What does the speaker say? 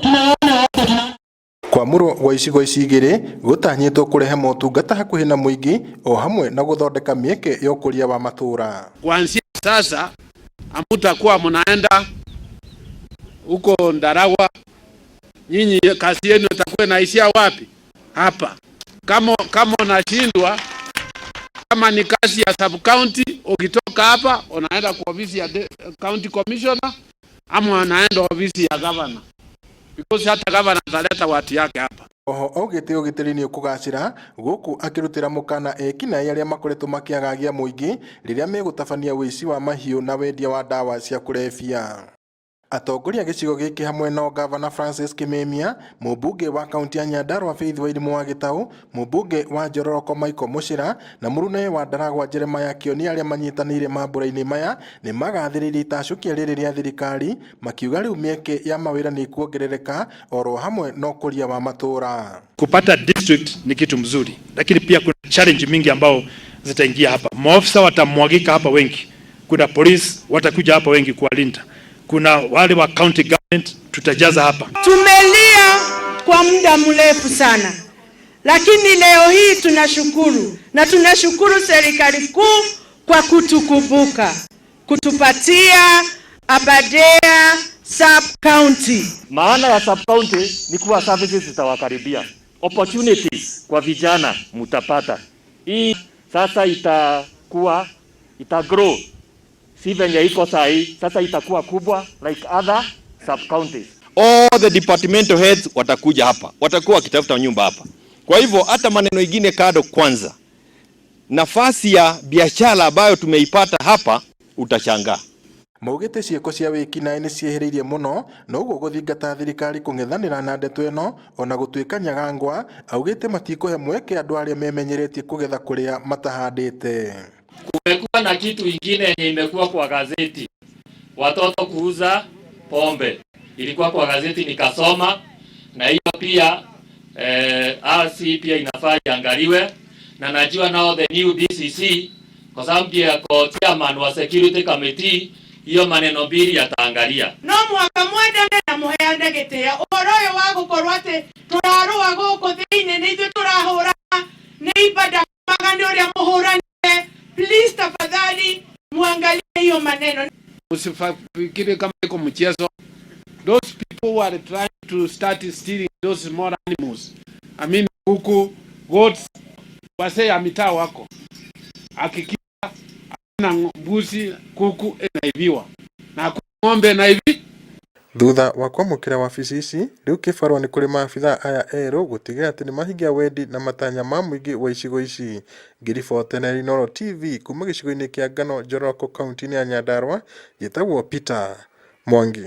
Tunaona wote, tunaona. Kwamũrwo gwa icigo ici igĩrĩ gũtanyĩtwo kũrehe motungata hakuhĩ na mũingĩ o hamwe na gũthondeka mĩeke ya ũkũria wa matũũra. Kuanzia sasa hamutakuwa mnaenda huko Ndaragwa, nyinyi kazi yenu itakuwa inaishia wapi? Hapa. Kama unashindwa, kama ni kazi ya sub county, ukitoka hapa unaenda kwa ofisi ya county commissioner ama unaenda ofisi ya governor, because hata governor ataleta watu yake hapa. Oho augĩte ũgitĩri nĩ ũkũgacĩra gũkũ akĩrutĩra mũkana ekinaĩ arĩa makoretwo makĩagagia mũingĩ rĩrĩa megũtabania ũici wa mahiũ na wendia wa ndawa cia kũrebia. Atongoria a gĩcigo gĩkĩ hamwe nao Gavana Francis Kimemia, mũmbunge wa kaunti ya Nyandarua Faith Wairimũ wa Gĩtaũ, mũmbunge wa Njororoko Michael Mũchira na mũrune wa Ndaragwa Jeremiah Kĩoni arĩa manyitanĩire mambũra-inĩ maya nĩ magathĩrĩirie itacũkia rĩrĩ rĩa thirikari, makiuga rĩu mĩeke ya mawĩra nĩ ĩkuongerereka oro hamwe na ũkũria wa matũũra. Kupata district ni kitu mzuri, lakini pia kuna challenge mingi ambao zitaingia hapa. Maofisa watamwagika hapa wengi, kuna polisi watakuja hapa wengi kuwalinda, kuna wale wa county government tutajaza hapa. Tumelia kwa muda mrefu sana, lakini leo hii tunashukuru na tunashukuru serikali kuu kwa kutukumbuka, kutupatia Aberdare sub county. Maana ya sub county ni kuwa services zitawakaribia, opportunities kwa vijana mutapata. Hii sasa itakuwa ita grow, si venye iko saa hii, sasa itakuwa kubwa like other sub counties. All the departmental heads watakuja hapa, watakuwa wakitafuta nyumba hapa. Kwa hivyo hata maneno ingine kado, kwanza nafasi ya biashara ambayo tumeipata hapa utashangaa. Maugĩte ciĩko cia wĩkinaĩ nĩ ciĩhĩrĩirie mũno na ũguo gũthingata thirikari kũng'ethanĩra na ndeto ĩno. Ona gũtuĩka Nyagangwa augĩte matikũhe mweke andũ arĩa memenyeretie kũgetha kũrĩa matahandĩte. Kumekuwa na kitu ingine yenye imekuwa kwa gazeti, watoto kuuza pombe, ilikuwa kwa gazeti nikasoma, na hiyo pia RC pia inafaa iangaliwe, na najua nao the new DCC, kwa sababu ndiye ako chairman wa security committee, hiyo maneno mbili yataangalia. No mũhaka mwendane na mũheane gĩtĩo. Ũhoro ũyũ wa gũkorwo atĩ tũrarũa gũkũ thĩinĩ nĩ ithuĩ tũrahũrana nĩ ibada maga nĩ ũrĩa mũhũranire. Please, tafadhali muangalie hiyo maneno. Usifikiri kama iko mchezo. Those people who are trying to start stealing those small animals, I mean kuku, goats, wasee ya mitaa wako, hakikisha hakuna mbuzi, kuku inaibiwa na hakuna ng'ombe inaibi. Thutha wa kwamũkĩra wabici ici, rĩu kĩbarũa nĩ kũrĩ maabithaa aya erũ gũtigĩrĩra atĩ nĩmahingia wendi na matanya ma mũingĩ wa icigo ici. Ngĩribota na Inooro TV kuma gĩcigo-inĩ kĩa Ngano, Njoroko, kaũntĩ-inĩ ya Nyandarua, njĩtagwo Peter Mwangi.